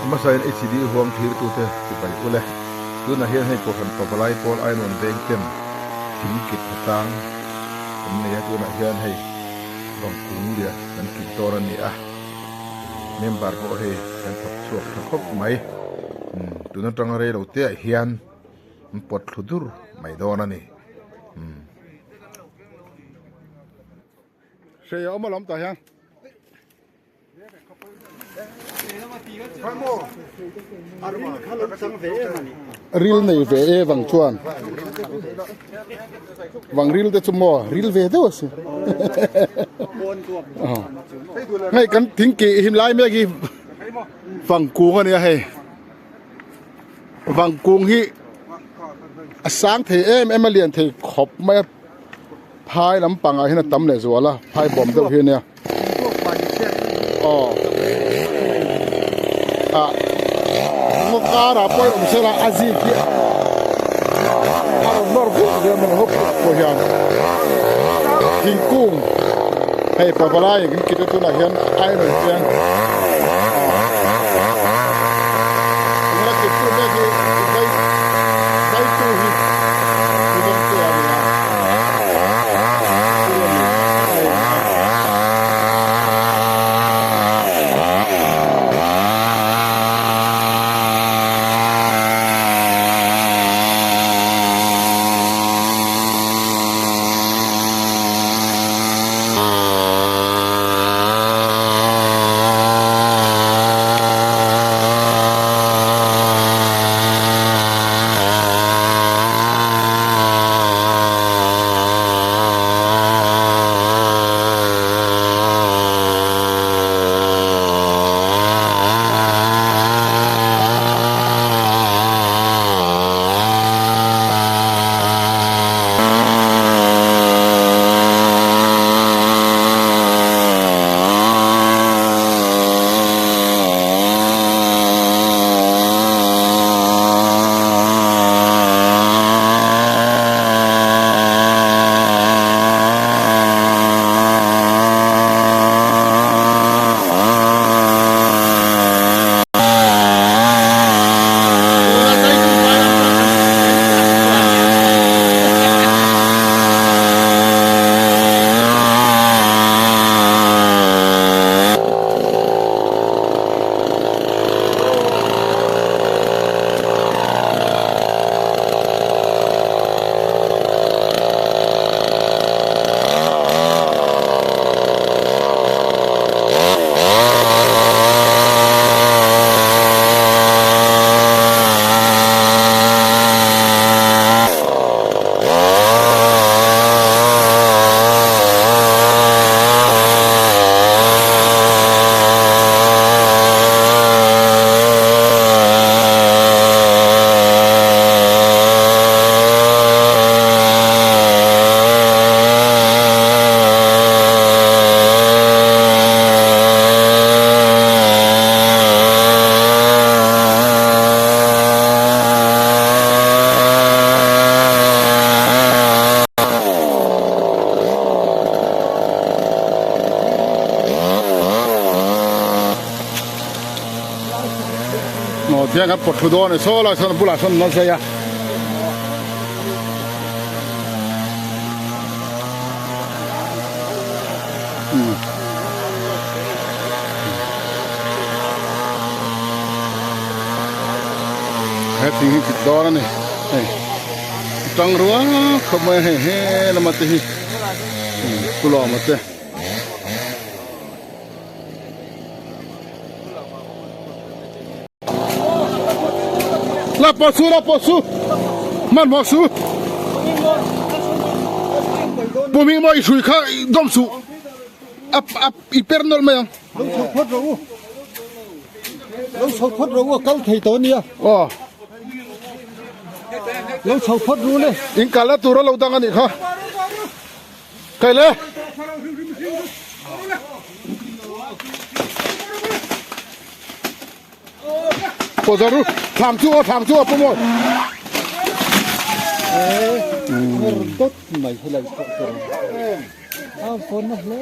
Hmasain HCD huang thirtute chibai ule. Tunah hian hei Kohhran Pavalai Pawl Ainawn veng ten thing kit hnatlang kan nei a, tunah hian hei vangkung lian kan kit dawn a ni a, member pawh hei kan thawk chhuak tha khawp mai. Tun atanga rei lo te ah hian an pawt thlu dur mai dawn a ni. Hre a awm a lam tah hian. Ril nei ve e vang chuan vang ril te chu maw ril ve deuh a si hei kan thing kih him lai mek hi vang kung a nia hei vang kung hi a sang thei em em a lian thei khawp mai a phai lampangah hian a tam leh zual a phai bawm deuh hi a nia. Aw ah ngaw karah pawh awm sela a zik hi a rawn nawr vut zel mai hawk pawh hian thingkung hei pavalai kan kit a tunah hian a in rawn chiang tuna kit tu mek hi vai vai tu hi tu a ni a. Aw tiang kan pawt thu dawn a ni saw lai sawn a bulah sawn an la zai a. He thing hi kit dawn a ni hei tang rual khawp mai a hei he lama te hi pulawma te. La pawh su la pawh su hmanhmawh su puming maw i hrui kha dawm suh a a i per nawlh mai ang. Lo chho phawt rawh u lo chho phawt rawh u a kal thei tawh ania. Aw. Lo chho phawt ru le. In kalna tur a lo dang a nih kha. Kai le. Pawh zawh ru thlam chu aw thlam chu aw pawh mawi. Dawt mai hi lai pawh chu a phone na hle.